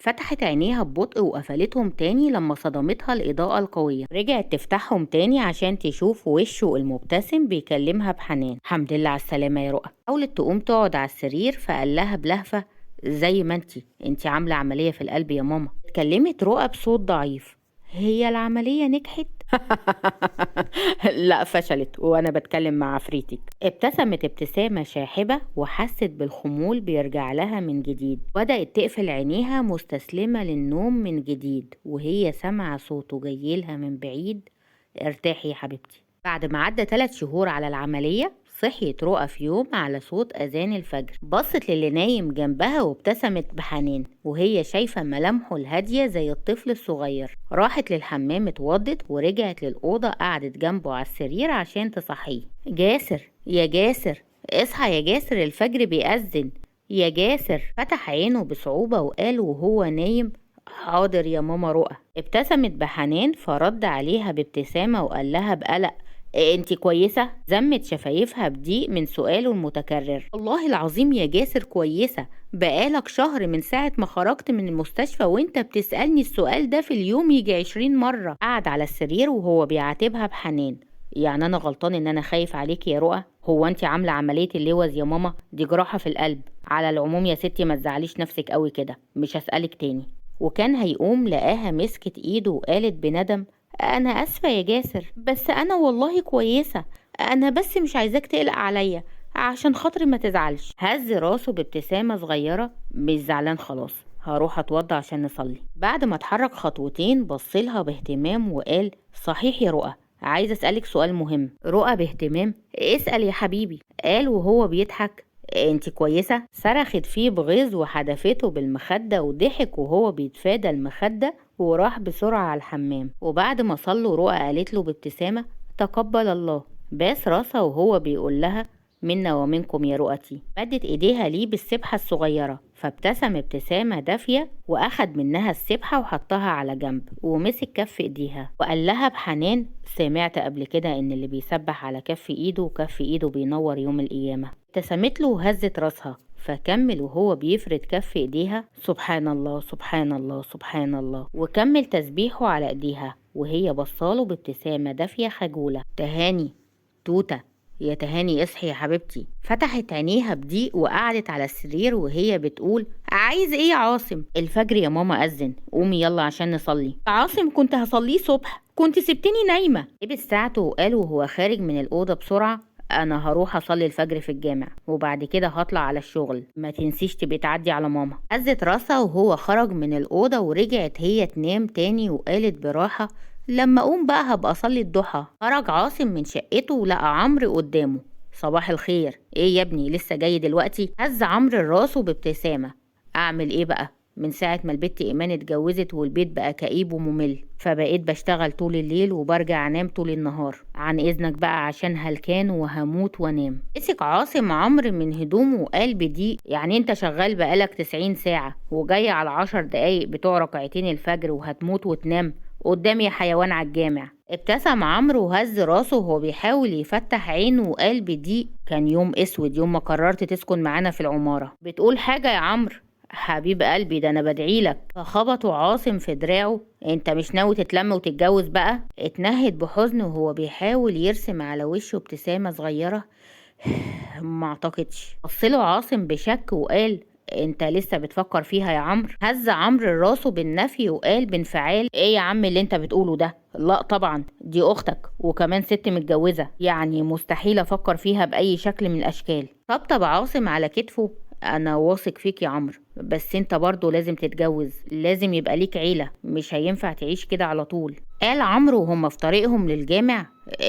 فتحت عينيها ببطء وقفلتهم تاني لما صدمتها الإضاءة القوية. رجعت تفتحهم تاني عشان تشوف وشه المبتسم بيكلمها بحنان. الحمد لله على السلامة يا رؤى. حاولت تقوم تقعد على السرير فقال لها بلهفة زي ما انتي عاملة عملية في القلب يا ماما. اتكلمت رؤى بصوت ضعيف، هي العملية نجحت؟ لا فشلت وانا بتكلم مع عفريتك. ابتسمت ابتسامة شاحبة وحست بالخمول بيرجع لها من جديد. بدأت تقفل عينيها مستسلمة للنوم من جديد وهي سامعة صوته جايلها من بعيد، ارتاحي يا حبيبتي. بعد ما عدى 3 شهور على العملية صحيت رؤى في يوم على صوت أذان الفجر. بصت للي نايم جنبها وابتسمت بحنان وهي شايفة ملامحه الهادية زي الطفل الصغير. راحت للحمام اتوضت ورجعت للأوضة قعدت جنبه على السرير عشان تصحيه. جاسر يا جاسر اصحى يا جاسر، الفجر بيأذن يا جاسر. فتح عينه بصعوبة وقال وهو نايم حاضر يا ماما رؤى. ابتسمت بحنان فرد عليها بابتسامة وقال لها بقلق انتي كويسة؟ زمت شفايفها بضيق من سؤاله المتكرر. والله العظيم يا جاسر كويسة، بقالك شهر من ساعة ما خرجت من المستشفى وانت بتسألني السؤال ده في اليوم يجي 20 مرة. قعد على السرير وهو بيعاتبها بحنان، يعني انا غلطان ان انا خايف عليك يا رؤى؟ هو انت عاملة عملية اللوز يا ماما؟ دي جراحة في القلب. على العموم يا ستي ما تزعليش نفسك قوي كده، مش هسألك تاني. وكان هيقوم لقاها مسكت ايده وقالت بندم انا اسفة يا جاسر، بس انا والله كويسة، انا بس مش عايزاك تقلق عليا عشان خاطري ما تزعلش. هز راسه بابتسامة صغيرة، مش زعلان خلاص، هروح اتوضى عشان نصلي. بعد ما اتحرك خطوتين بصلها باهتمام وقال صحيح يا رؤى، عايز اسألك سؤال مهم. رؤى باهتمام اسأل يا حبيبي. قال وهو بيضحك انتي كويسة؟ صرخت فيه بغيظ وحدفته بالمخدة وضحك وهو بيتفادى المخدة وراح بسرعة على الحمام. وبعد ما صلوا رؤى قالت له بابتسامة تقبل الله. باس راسها وهو بيقول لها منا ومنكم يا رؤتي. مدت ايديها ليه بالسبحة الصغيرة فابتسم ابتسامة دافية واخد منها السبحة وحطها على جنب ومسك كف ايديها وقال لها بحنان سمعت قبل كده ان اللي بيسبح على كف ايده وكف ايده بينور يوم القيامة. ابتسمت له وهزت راسها فكمل وهو بيفرد كف ايديها سبحان الله سبحان الله سبحان الله، وكمل تسبيحه على ايديها وهي بصاله بابتسامة دافية خجولة. تهاني توتة يا تهاني اصحي يا حبيبتي. فتحت عينيها بضيق وقعدت على السرير وهي بتقول عايز ايه يا عاصم؟ الفجر يا ماما اذن، قومي يلا عشان نصلي. عاصم كنت هصليه صبح، كنت سبتني نايمة. لبس ساعته وقال وهو خارج من الأوضة بسرعة انا هروح اصلي الفجر في الجامع وبعد كده هطلع على الشغل، ما تنسيش تبقي تعدي على ماما. هزت راسها وهو خرج من الأوضة ورجعت هي تنام تاني وقالت براحة لما اقوم بقى هبقى اصلي الضحى. خرج عاصم من شقته ولقى عمرو قدامه. صباح الخير، ايه يا ابني لسه جاي دلوقتي؟ هز عمرو راسه بابتسامة، اعمل ايه بقى من ساعة ما البت إيمان اتجوزت والبيت بقى كئيب وممل، فبقيت بشتغل طول الليل وبرجع انام طول النهار. عن اذنك بقى عشان هلكان وهموت وانام. مسك عاصم عمرو من هدومه وقال بضيق يعني انت شغال بقالك 90 ساعة وجاي على 10 دقايق بتوع ركعتين الفجر وهتموت وتنام قدامي يا حيوان على الجامع. ابتسم عمرو وهز راسه وهو بيحاول يفتح عينه وقال بضيق كان يوم اسود يوم ما قررت تسكن معانا في العمارة. بتقول حاجة يا عمرو؟ حبيب قلبي ده انا بدعيلك. فخبطه عاصم في دراعه، انت مش ناوي تتلم وتتجوز بقى؟ اتنهد بحزن وهو بيحاول يرسم على وشه ابتسامة صغيرة ما اعتقدش. بصله عاصم بشك وقال انت لسه بتفكر فيها يا عمرو؟ هز عمرو راسه بالنفي وقال بانفعال ايه يا عم اللي انت بتقوله ده؟ لا طبعا دي اختك وكمان ست متجوزة، يعني مستحيل افكر فيها باي شكل من الاشكال. طبطب عاصم على كتفه، انا واثق فيك يا عمرو، بس انت برضو لازم تتجوز، لازم يبقى ليك عيلة، مش هينفع تعيش كده على طول. قال عمرو وهما في طريقهم للجامع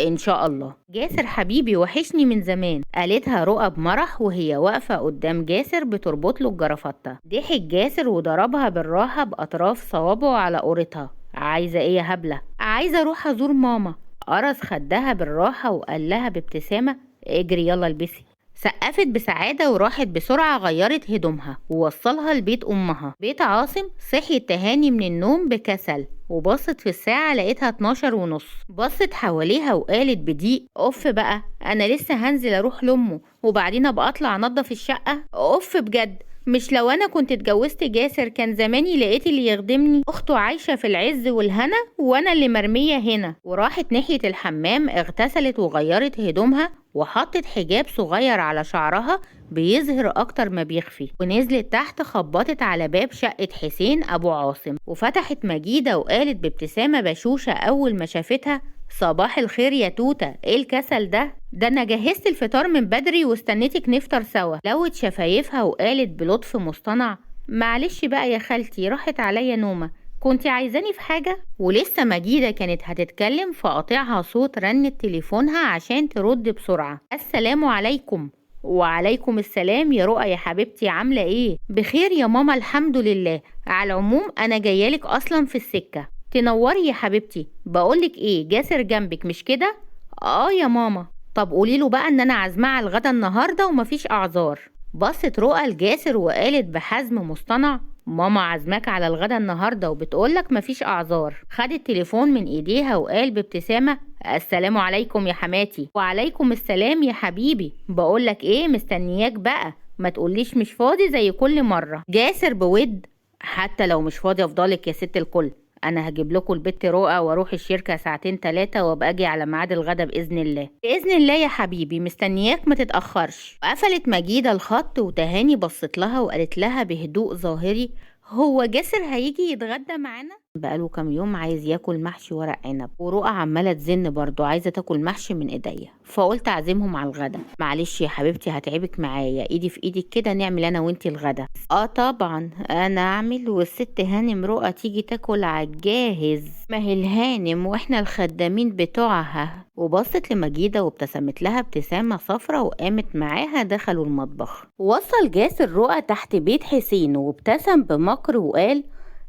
ان شاء الله. جاسر حبيبي وحشني من زمان، قالتها رؤى بمرح وهي واقفة قدام جاسر بتربط له الجرافطة. ضحك جاسر وضربها بالراحة بأطراف صوابعه على قورتها. عايزة ايه يا هبلة؟ عايزة اروح ازور ماما. قرص خدها بالراحة وقال لها بابتسامة اجري يلا البسي. سقفت بسعادة وراحت بسرعة غيرت هدومها ووصلها لبيت أمها. بيت عاصم صحيت تهاني من النوم بكسل وبصت في الساعة لقيتها 12:30. بصت حواليها وقالت بضيق أوف بقى أنا لسه هنزل أروح لأمه وبعدين أبقى أطلع أنضف الشقة، أوف بجد مش لو انا كنت اتجوزت جاسر كان زماني لقيت اللي يخدمني؟ اخته عايشة في العز والهنا وانا اللي مرمية هنا. وراحت ناحية الحمام، اغتسلت وغيرت هدومها وحطت حجاب صغير على شعرها بيظهر اكتر ما بيخفي، ونزلت تحت خبطت على باب شقة حسين ابو عاصم، وفتحت مجيدة وقالت بابتسامة بشوشة اول ما شافتها: صباح الخير يا توتة، ايه الكسل ده؟ ده انا جهزت الفطار من بدري واستنيتك نفطر سوا. لوت شفايفها وقالت بلطف مصطنع: معلش بقى يا خالتي، راحت عليا نومة، كنتي عايزاني في حاجة؟ ولسه مجيدة كانت هتتكلم فقاطعها صوت رنة تليفونها عشان ترد بسرعة. السلام عليكم. وعليكم السلام يا رؤى يا حبيبتي، عاملة ايه؟ بخير يا ماما الحمد لله. على العموم انا جايالك اصلا في السكة. تنوري يا حبيبتي. بقولك ايه، جاسر جنبك مش كده؟ اه يا ماما. طب قوليله بقى ان انا عازماه على الغدا النهارده ومفيش اعذار. بصت رؤى لجاسر وقالت بحزم مصطنع: ماما عازماك على الغدا النهارده وبتقولك مفيش اعذار. خد التليفون من ايديها وقال بابتسامه: السلام عليكم يا حماتي. وعليكم السلام يا حبيبي. بقولك ايه، مستنياك بقى، ما تقوليش مش فاضي زي كل مره. جاسر بود: حتى لو مش فاضي افضلك يا ست الكل، انا هجيب لكم البت رؤى واروح الشركه ساعتين 3 وابقى اجي على ميعاد الغدا باذن الله. باذن الله يا حبيبي، مستنياك ما تتاخرش. قفلت مجيده الخط وتهاني بصت لها وقالت لها بهدوء ظاهري: هو جاسر هيجي يتغدى معانا؟ بقاله كام يوم عايز ياكل محشي ورق عنب، ورؤى عماله تزن برضو عايزه تاكل محشي من ايديا، فقلت اعزمهم على الغدا. معلش يا حبيبتي هتعبك معايا، ايدي في ايدك كده نعمل انا وانتي الغدا. اه طبعا انا اعمل، والست هانم رؤى تيجي تاكل على الجاهز، ما هي الهانم واحنا الخدامين بتوعها. وبصت لمجيده وابتسمت لها ابتسامه صفرة وقامت معاها دخلوا المطبخ. وصل جاسر رؤى تحت بيت حسين وابتسم بمكر وقال: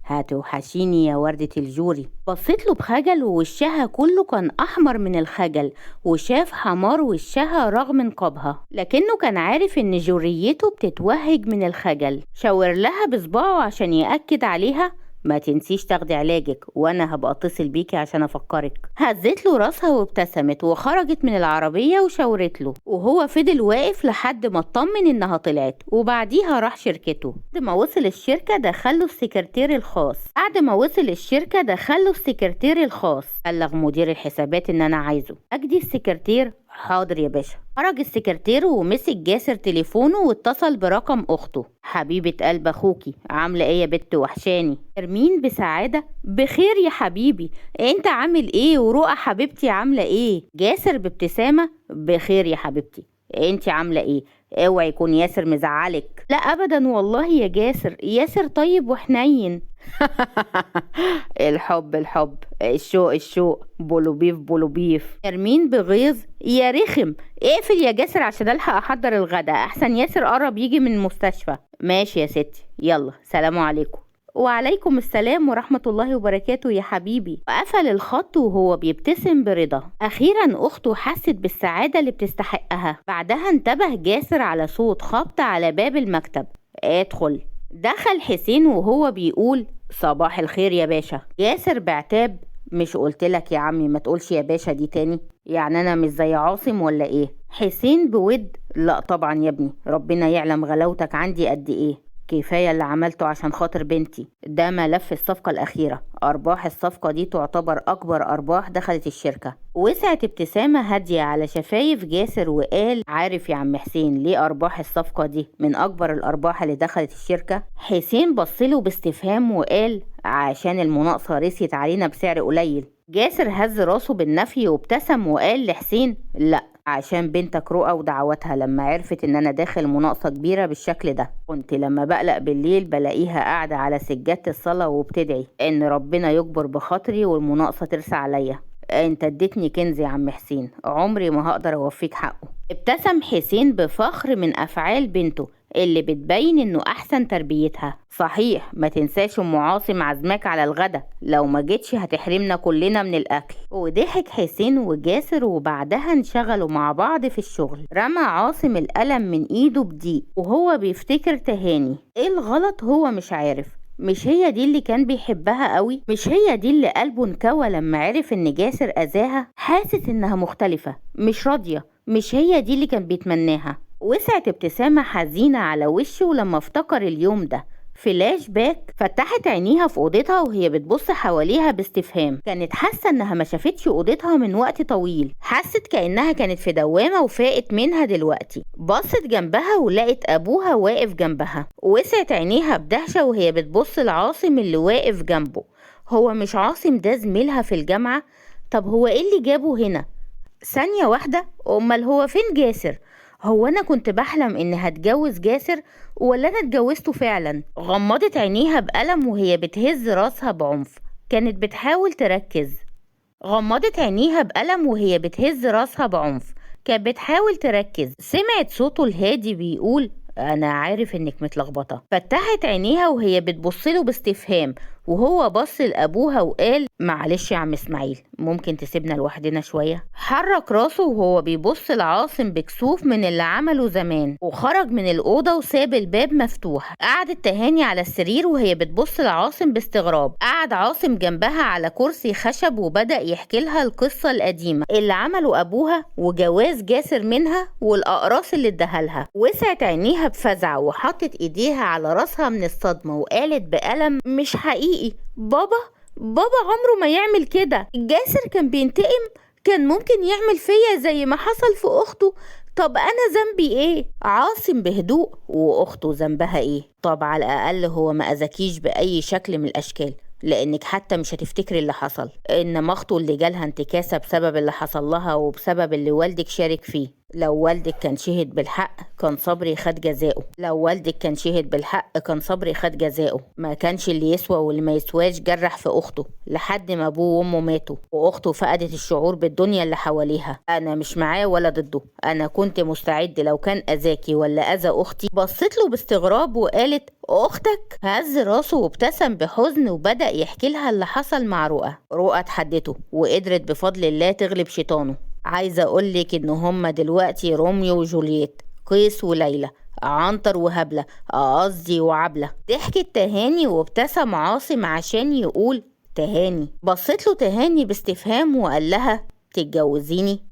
هتوحشيني يا وردة الجوري. بصيت له بخجل ووشها كله كان أحمر من الخجل، وشاف حمار وشها رغم نقابها، لكنه كان عارف إن جوريته بتتوهج من الخجل. شاور لها بصباعه عشان يأكد عليها: ما تنسيش تاخدي علاجك، وانا هبقى اتصل بيكي عشان افكرك. هزت له راسها وابتسمت وخرجت من العربيه وشاورت له، وهو فضل واقف لحد ما اطمن انها طلعت، وبعديها راح شركته. بعد ما وصل الشركه دخله السكرتير الخاص. بعد ما وصل الشركه دخله السكرتير الخاص. بلغ مدير الحسابات ان انا عايزه. اجدي السكرتير: حاضر يا باشا. خرج السكرتير ومسك جاسر تليفونه واتصل برقم اخته. حبيبة قلب اخوكي، عاملة ايه يا بت؟ وحشاني. ارمين بسعادة: بخير يا حبيبي، انت عامل ايه؟ ورؤى حبيبتي عاملة ايه؟ جاسر بابتسامة: بخير يا حبيبتي، انت عاملة ايه؟ اوعي يكون ياسر مزعلك. لا ابدا والله يا جاسر، ياسر طيب وحنين. الحب الحب، الشوق الشوق، بولوبيف بولوبيف. ارمين بغيظ: يا رخم، اقفل يا جاسر عشان الحق احضر الغدا، احسن ياسر قرب يجي من المستشفى. ماشي يا ستي، يلا سلام عليكم. وعليكم السلام ورحمة الله وبركاته يا حبيبي. وقفل الخط وهو بيبتسم برضا. أخيرا أخته حست بالسعادة اللي بتستحقها. بعدها انتبه جاسر على صوت خبط على باب المكتب. ادخل. دخل حسين وهو بيقول: صباح الخير يا باشا. جاسر بعتاب: مش قلتلك يا عمي ما تقولش يا باشا دي تاني؟ يعني انا مش زي عاصم ولا ايه؟ حسين بود: لا طبعا يا ابني، ربنا يعلم غلاوتك عندي قد ايه، كفاية اللي عملته عشان خاطر بنتي. ده ملف الصفقة الأخيرة، أرباح الصفقة دي تعتبر أكبر أرباح دخلت الشركة. وسعت ابتسامة هادية على شفايف جاسر وقال: عارف يا عم حسين ليه أرباح الصفقة دي من أكبر الأرباح اللي دخلت الشركة؟ حسين بصله باستفهام وقال: عشان المناقصة رسيت علينا بسعر قليل. جاسر هز راسه بالنفي وابتسم وقال لحسين: لا، عشان بنتك رؤى ودعوتها لما عرفت ان انا داخل مناقصة كبيرة بالشكل ده. كنت لما بقلق بالليل بلاقيها قاعدة على سجادة الصلاة وبتدعي ان ربنا يكبر بخاطري والمناقصة ترسى عليا. انت اديتني كنز يا عم حسين، عمري ما هقدر اوفيك حقه. ابتسم حسين بفخر من افعال بنته اللي بتبين انه احسن تربيتها. صحيح، ما تنساش ام عاصم عزماك على الغدا، لو ما جيتش هتحرمنا كلنا من الاكل. وضحك حسين وجاسر وبعدها انشغلوا مع بعض في الشغل. رمى عاصم القلم من ايده بضيق وهو بيفتكر تهاني. ايه الغلط هو مش عارف؟ مش هي دي اللي كان بيحبها قوي؟ مش هي دي اللي قلبه انكوى لما عرف ان جاسر اذاها؟ حاسس انها مختلفة، مش راضية، مش هي دي اللي كان بيتمناها. وسعت ابتسامة حزينة على وشه لما افتكر اليوم ده. فلاش باك. فتحت عينيها في اوضتها وهي بتبص حواليها باستفهام. كانت حاسه انها ما شافتش اوضتها من وقت طويل، حست كانها كانت في دوامه وفاقت منها دلوقتي. بصت جنبها ولقت ابوها واقف جنبها. وسعت عينيها بدهشه وهي بتبص لعاصم اللي واقف جنبه. هو مش عاصم ده زميلها في الجامعه؟ طب هو ايه اللي جابه هنا؟ ثانيه واحده، امال هو فين جاسر؟ هو انا كنت بحلم ان هتجوز جاسر ولا انا اتجوزته فعلا؟ غمضت عينيها بألم وهي بتهز راسها بعنف، كانت بتحاول تركز. غمضت عينيها بألم وهي بتهز راسها بعنف، كانت بتحاول تركز. سمعت صوته الهادي بيقول انا عارف انك متلخبطه. فتحت عينيها وهي بتبصله باستفهام، وهو بص لابوها وقال معلش يا عم اسماعيل، ممكن تسيبنا لوحدنا شويه؟ حرك راسه وهو بيبص لعاصم بكسوف من اللي عمله زمان، وخرج من الاوضه وساب الباب مفتوح. قعدت تهاني على السرير وهي بتبص لعاصم باستغراب. قعد عاصم جنبها على كرسي خشب وبدا يحكي لها القصه القديمه اللي عمله ابوها وجواز جاسر منها والاقراص اللي اداها لها. وسعت عينيها بفزع وحطت ايديها على راسها من الصدمه وقالت بألم مش حقيقي، بابا عمره ما يعمل كده. جاسر كان بينتقم، كان ممكن يعمل فيا زي ما حصل في اخته. طب انا ذنبي ايه؟ عاصم بهدوء واخته ذنبها ايه؟ طب على الاقل هو ما اذاكيش باي شكل من الاشكال، لانك حتى مش هتفتكري اللي حصل. انما اخته اللي جالها انتكاسه بسبب اللي حصل لها وبسبب اللي والدك شارك فيه. لو والدك كان شهد بالحق كان صبري خد جزاؤه. لو والدك كان شهد بالحق كان صبري خد جزاؤه. ما كانش اللي يسوى واللي ما يسواش جرح في اخته لحد ما ابوه وامه ماتوا، واخته فقدت الشعور بالدنيا اللي حواليها. انا مش معاه ولا ضده، انا كنت مستعد لو كان اذاكي ولا اذى اختي. بصيت له باستغراب وقالت اختك؟ هز راسه وابتسم بحزن وبدأ يحكي لها اللي حصل مع رؤى. رؤى اتحدته وقدرت بفضل الله تغلب شيطانه. عايزه اقولك ان هما دلوقتي روميو وجولييت، قيس وليلى، عنتر وهبله، قصدي وعبله. ضحكت تهاني وابتسم عاصم عشان يقول تهاني. بصيت له تهاني باستفهام وقال لها تتجوزيني؟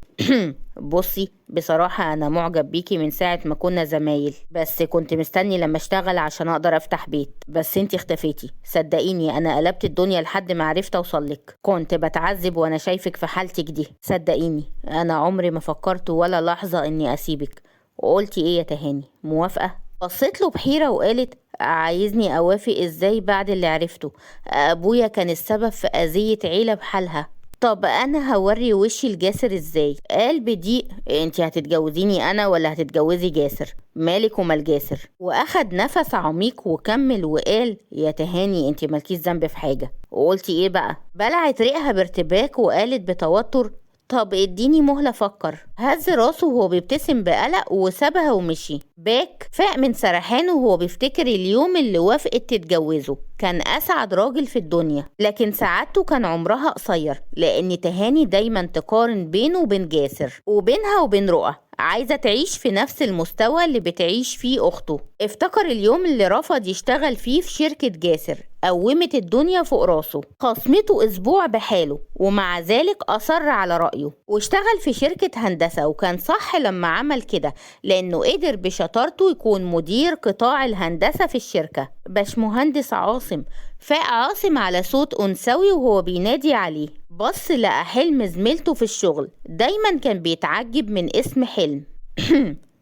بصي بصراحة أنا معجب بيكي من ساعة ما كنا زمايل، بس كنت مستني لما اشتغل عشان أقدر أفتح بيت، بس انتي اختفيتي. صدقيني أنا قلبت الدنيا لحد ما عرفت أوصلك. كنت بتعذب وأنا شايفك في حالتك دي. صدقيني أنا عمري ما فكرت ولا لحظة إني أسيبك. وقلتي إيه يا تهاني، موافقة؟ بصيت له بحيرة وقالت عايزني أوافق إزاي بعد اللي عرفته؟ أبويا كان السبب في أذية عيلة بحالها. طب انا هوري وشي لجاسر ازاي؟ قال بضيق انتي هتتجوزيني انا ولا هتتجوزي جاسر؟ مالك ومال جاسر؟ واخد نفس عميق وكمل وقال يا تهاني انتي مالكيش ذنب في حاجه. وقلتي ايه بقى؟ بلعت ريقها بارتباك وقالت بتوتر طب اديني مهلة افكر. هز راسه وهو بيبتسم بقلق وسابها ومشي. باك فاق من سرحانه وهو بيفتكر اليوم اللي وافقت تتجوزه. كان اسعد راجل في الدنيا، لكن سعادته كان عمرها قصير، لان تهاني دايما تقارن بينه وبين جاسر وبينها وبين رؤى. عايزة تعيش في نفس المستوى اللي بتعيش فيه أخته. افتكر اليوم اللي رفض يشتغل فيه في شركة جاسر، قومت الدنيا فوق راسه، خصمته أسبوع بحاله، ومع ذلك أصر على رأيه واشتغل في شركة هندسة. وكان صح لما عمل كده، لأنه قدر بشطارته يكون مدير قطاع الهندسة في الشركة. باشمهندس عاصم. فاق عاصم على صوت أنثوي وهو بينادي عليه. بص لقى حلم زميلته في الشغل، دايما كان بيتعجب من اسم حلم.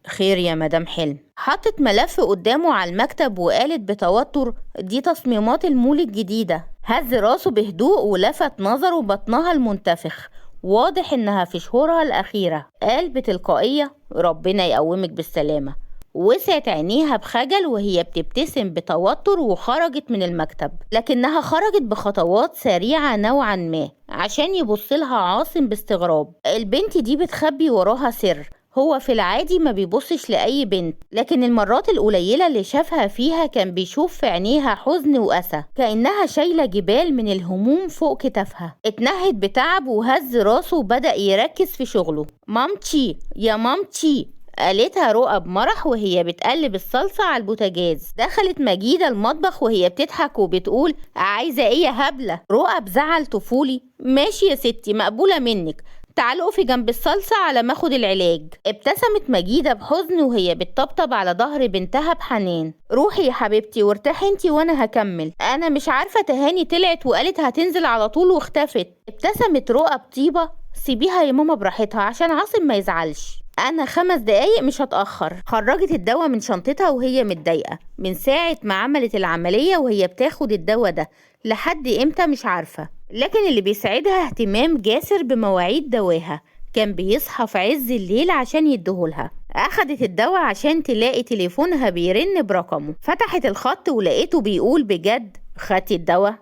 خير يا مدام حلم. حطت ملف قدامه على المكتب وقالت بتوتر دي تصميمات المول الجديدة. هز راسه بهدوء ولفت نظره بطنها المنتفخ، واضح انها في شهورها الأخيرة. قال بتلقائية ربنا يقومك بالسلامة. وسعت عينيها بخجل وهي بتبتسم بتوتر وخرجت من المكتب، لكنها خرجت بخطوات سريعة نوعا ما عشان يبصلها عاصم باستغراب. البنت دي بتخبي وراها سر، هو في العادي ما بيبصش لأي بنت، لكن المرات القليلة اللي شافها فيها كان بيشوف في عينيها حزن وأسى، كأنها شايلة جبال من الهموم فوق كتافها. اتنهد بتعب وهز راسه وبدأ يركز في شغله. مامتي يا مامتي، قالتها رؤى بمرح وهي بتقلب الصلصة على البوتاجاز. دخلت مجيدة المطبخ وهي بتضحك وبتقول عايزة ايه يا هبلة؟ رؤى بزعل طفولي ماشي يا ستي مقبولة منك، تعالوا اقفي جنب الصلصة على ما اخد العلاج. ابتسمت مجيدة بحزن وهي بتطبطب على ظهر بنتها بحنان. روحي يا حبيبتي وارتاحي انتي وانا هكمل، انا مش عارفة تهاني طلعت وقالت هتنزل على طول واختفت. ابتسمت رؤى بطيبة، سيبيها يا ماما براحتها عشان عاصم ما يزعلش، انا 5 دقايق مش هتأخر. خرجت الدواء من شنطتها وهي متضايقة، من ساعة ما عملت العملية وهي بتاخد الدواء ده لحد امتى مش عارفة، لكن اللي بيسعدها اهتمام جاسر بمواعيد دواها، كان بيصحى في عز الليل عشان يديهولها. اخدت الدواء عشان تلاقي تليفونها بيرن برقمه، فتحت الخط ولقيته بيقول بجد خدتي الدواء؟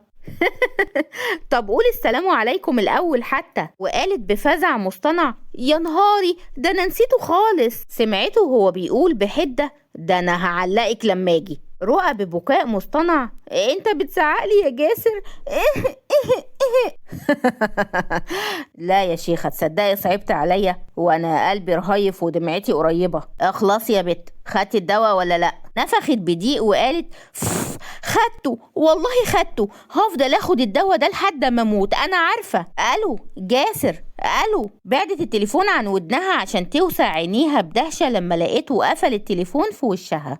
طب قول السلام عليكم الأول حتى. وقالت بفزع مصطنع يا نهاري ده أنا نسيته خالص. سمعته وهو بيقول بحدة ده أنا هعلقك لما أجي. رؤى ببكاء مصطنع أنت بتزعقلي يا جاسر؟ لا يا شيخة تصدقي صعبت عليا وأنا قلبي رهيف ودمعتي قريبة. اخلصي يا بت، خدتي الدواء ولا لا؟ نفخت بضيق وقالت خدته والله خدته، هفضل اخد الدواء ده لحد ما اموت انا عارفه. الو جاسر الو. بعدت التليفون عن ودنها عشان توسع عينيها بدهشه لما لقيته قفل التليفون في وشها.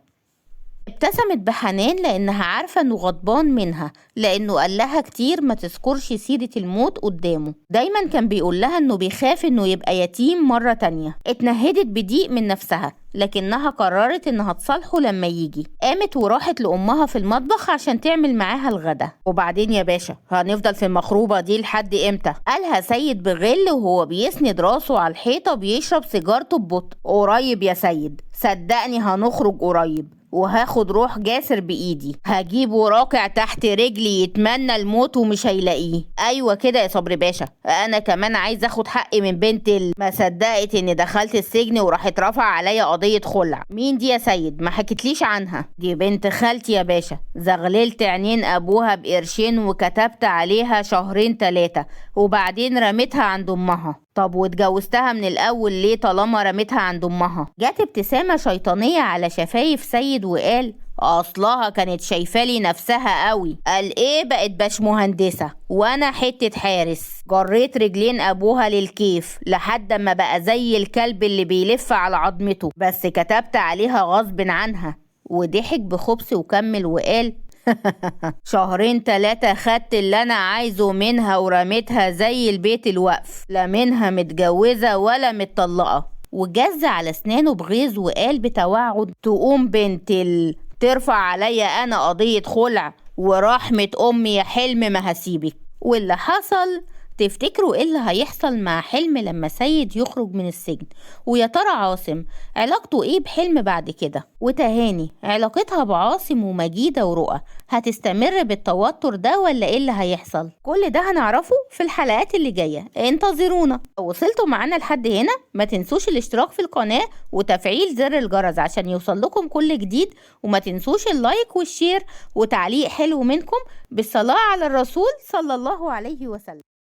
ابتسمت بحنان لانها عارفه انه غضبان منها، لانه قال لها كتير ما تذكرش سيره الموت قدامه، دايما كان بيقول لها انه بيخاف انه يبقى يتيم مره تانية. اتنهدت بضيق من نفسها لكنها قررت انها تصالحه لما يجي. قامت وراحت لامها في المطبخ عشان تعمل معاها الغدا. وبعدين يا باشا هنفضل في المخروبه دي لحد امتى؟ قالها سيد بغل وهو بيسند راسه على الحيطه بيشرب سيجارته ببطء. قريب يا سيد، صدقني هنخرج قريب، وهاخد روح جاسر بايدي، هجيبه راكع تحت رجلي يتمنى الموت ومش هيلاقيه. ايوه كده يا صبري باشا، انا كمان عايز اخد حقي من بنت ما صدقت اني دخلت السجن وراح اترفع عليا قضيه خلع. مين دي يا سيد؟ ما حكيتليش عنها. دي بنت خالتي يا باشا، زغللت عينين ابوها بقرشين وكتبت عليها 2 3 شهور وبعدين رميتها عند امها. طب واتجوزتها من الاول ليه طالما رميتها عند امها؟ جت ابتسامه شيطانيه على شفايف سيد وقال اصلها كانت شايفالي نفسها قوي، قال ايه بقت باش مهندسه وانا حته حارس، جريت رجلين ابوها للكيف لحد ما بقى زي الكلب اللي بيلف على عظمته، بس كتبت عليها غصب عنها. وضحك بخبث وكمل وقال 2 3 شهور خدت اللي انا عايزه منها ورميتها زي البيت الوقف، لا منها متجوزة ولا متطلقة. وجز على اسنانه بغيظ وقال بتوعد تقوم بنت ترفع عليا انا قضية خلع، ورحمة امي يا حلم ما هسيبك. واللي حصل تفتكروا ايه اللي هيحصل مع حلم لما سيد يخرج من السجن؟ ويا ترى عاصم علاقته ايه بحلم بعد كده؟ وتهاني علاقتها بعاصم ومجيدة ورؤى هتستمر بالتوتر ده ولا ايه اللي هيحصل؟ كل ده هنعرفه في الحلقات اللي جاية، انتظرونا. لو وصلتوا معانا لحد هنا ما تنسوش الاشتراك في القناة وتفعيل زر الجرس عشان يوصل لكم كل جديد، وما تنسوش ال like وال share وتعليق حلو منكم. بالصلاة على الرسول صلى الله عليه وسلم.